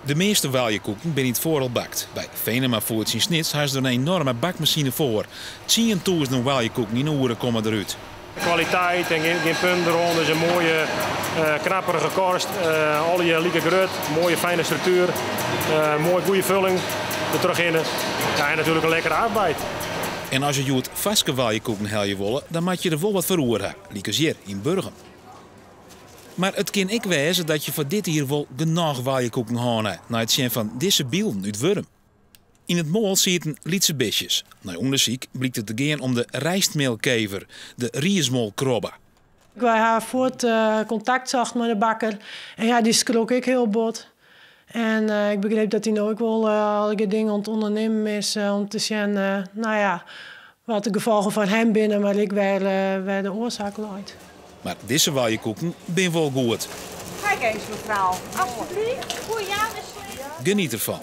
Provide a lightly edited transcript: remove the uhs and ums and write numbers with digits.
De measte wijljekoeken binne yn it foar al bakt. By Venema Foods yn Snits ha se der in enoarme bakmasine foar. Tsientûzenen wijljekoeken yn 'e oere komme derút. Kwaliteit en gjin punt deroan, dus in moaie knapperige korst. Allegear like grut, moaie fijne struktuer, moai goede fulling der trochhinne. Ja, en natuerlik in lekkere afbyt. En as je hjoed farske wijljekoeken helje wolle, dan moatte je der wol wat foar oer ha, lykas hjir yn Burgum. Mar it kin ek wêze dat je foar dit jier wol genôch wijljekoeken hân ha, nei it sjen fan dizze bylden út Wurdum. Yn it moal sieten lytse bistjes. Nei ûndersyk blykt it te gean om de rijstmeelkever, de riismoalkrobbe. Wy ha fuort kontakt socht mei de bakker en ja, dy skrok ek hiel bot. En ik begriep dat hy no ek wol allegear dingen oan it ûndernimmen is om te sjen, nou ja, wat de gefolgen foar him binne, mar ek wêr de oarsaak leit. Mar dizze wijljekoeken binne wol goed. Kijk eens, mevrouw. Alsjeblieft. Goeie jaarwisseling. Geniet derfan.